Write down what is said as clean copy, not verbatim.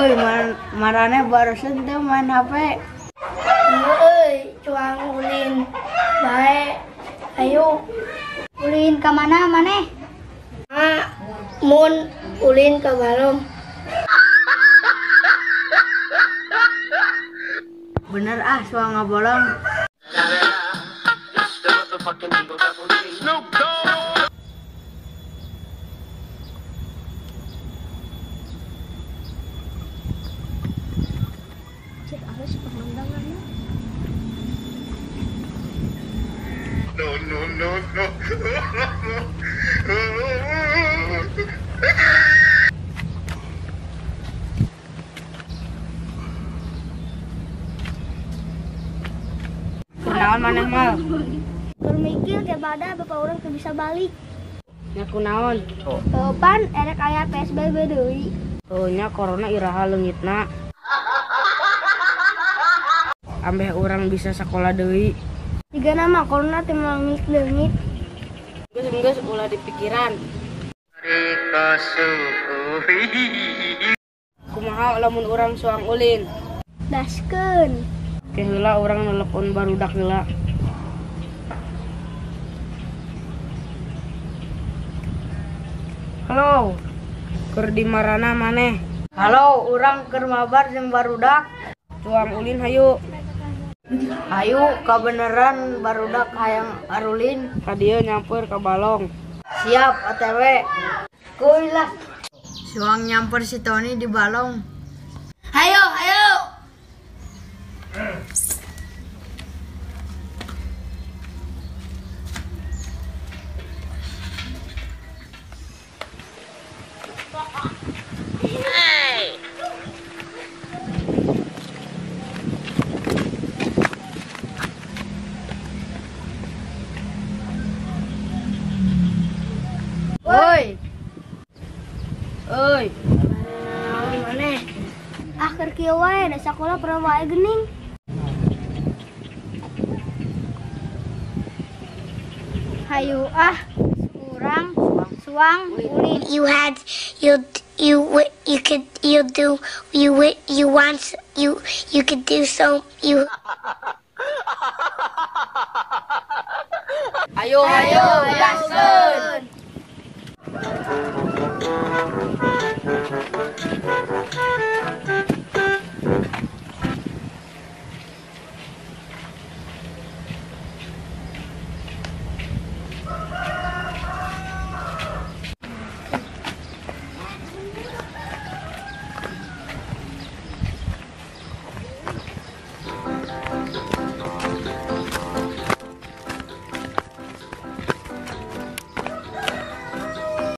Woi, marane barusan teu main HP. Euy, cuang ulin bae. Ayo. Ulin ka mana maneh? Ah, mun ulin ka balong. Bener ah, suang ngabolong. Cek halus pemandangannya. No, no, no, no. Kunaon maneh mal? Keur mikir ke bada bapak urang teu bisa balik. Nya kunaon? Pan erek aya PSBB deui. Oh nya corona iraha leungitna. Ambeh urang bisa sekolah deui. Jiga nama corona teu leungit-leungit. Geus ulah dipikiran. Kumaha lamun urang suang ulin? Daskeun. Ke heula urang nelepon barudak heula. Halo. Keur di marana maneh? Halo, urang keur mabar jeung barudak. Tuang ulin hayu. Hayu kabeneran barudak hayang arulin. Ka dieu nyamper ka balong. Siap OTW. Kuy lah. Suang nyamper si Tony di balong. Hayo, hayo. Hey. Woi. Oi. Maneh? Ah keur kieu wae da sakola pernah wae geuning. Hayu ah, urang suang ulin. You had you you you could you do you you want you you could do so you. Ayo ayo gaskeun.